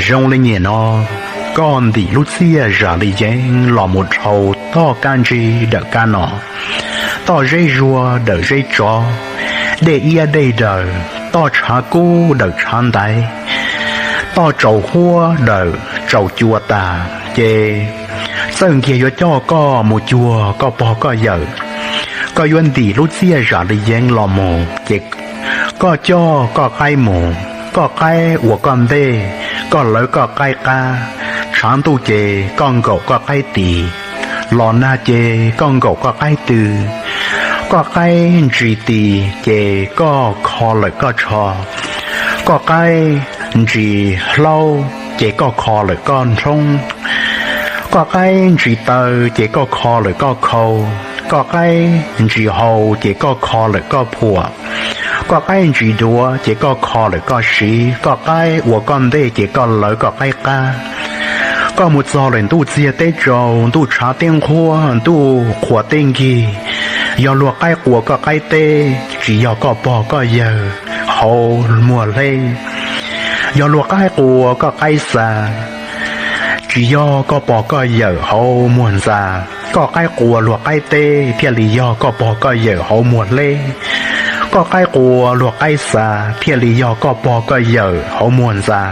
Zoo li nyem no, koj ntim lub txiaj zam li yeeb los mus dhau toj kab ntsig dawm kab no, toj zeb zuag dawm zeb tsov, dej iab dej daws, toj tshav kub dawm tshav ntaiv, toj tsaus huab dawm tsaus cua tas, ces txawj nkiag yuav coj koj mus cuag koj pog koj yawm. Koj yuav ntim lub txiaj zam li yeeb los mus, ces koj coj koj qaib mus, koj qaib ua koj ntej, koj lawv koj qaib qab. Tshav ntuj ces koj nkaum koj qaib tis, los nag ces koj nkaum koj qaib tw. Koj qaib ntsis tis ces koj kho lawm koj tsho, koj qaib ntsis hlaub ces koj kho lawm koj nrhoob, koj qaib ntsis taw ces koj kho lawm koj khau, koj qaib ntsis hau ces koj kho lawm koj phuam, koj qaib ntsis duav ces koj kho lawm koj siv, koj qaib ua koj ntej ces koj lawv koj qaib qab. Koj mus txog lawm ntuj txiag teb tsaus, ntuj tshav teb nqhuab, ntuj qhuav teb nkig, yog luag qaib quas koj qaib teb, tsis yog koj pog koj yawg hauv muag hleb. Yog luag qaib quas koj qaib xa, tsis yog koj pog koj yawm hauv muag ntxa. Koj qaib quas luag qaib teb thiaj li yog koj pog koj yawm hauv muag hleb. Koj qaib quas luag qaib xa thiaj li yog koj pog koj yawm hauv muag ntxa.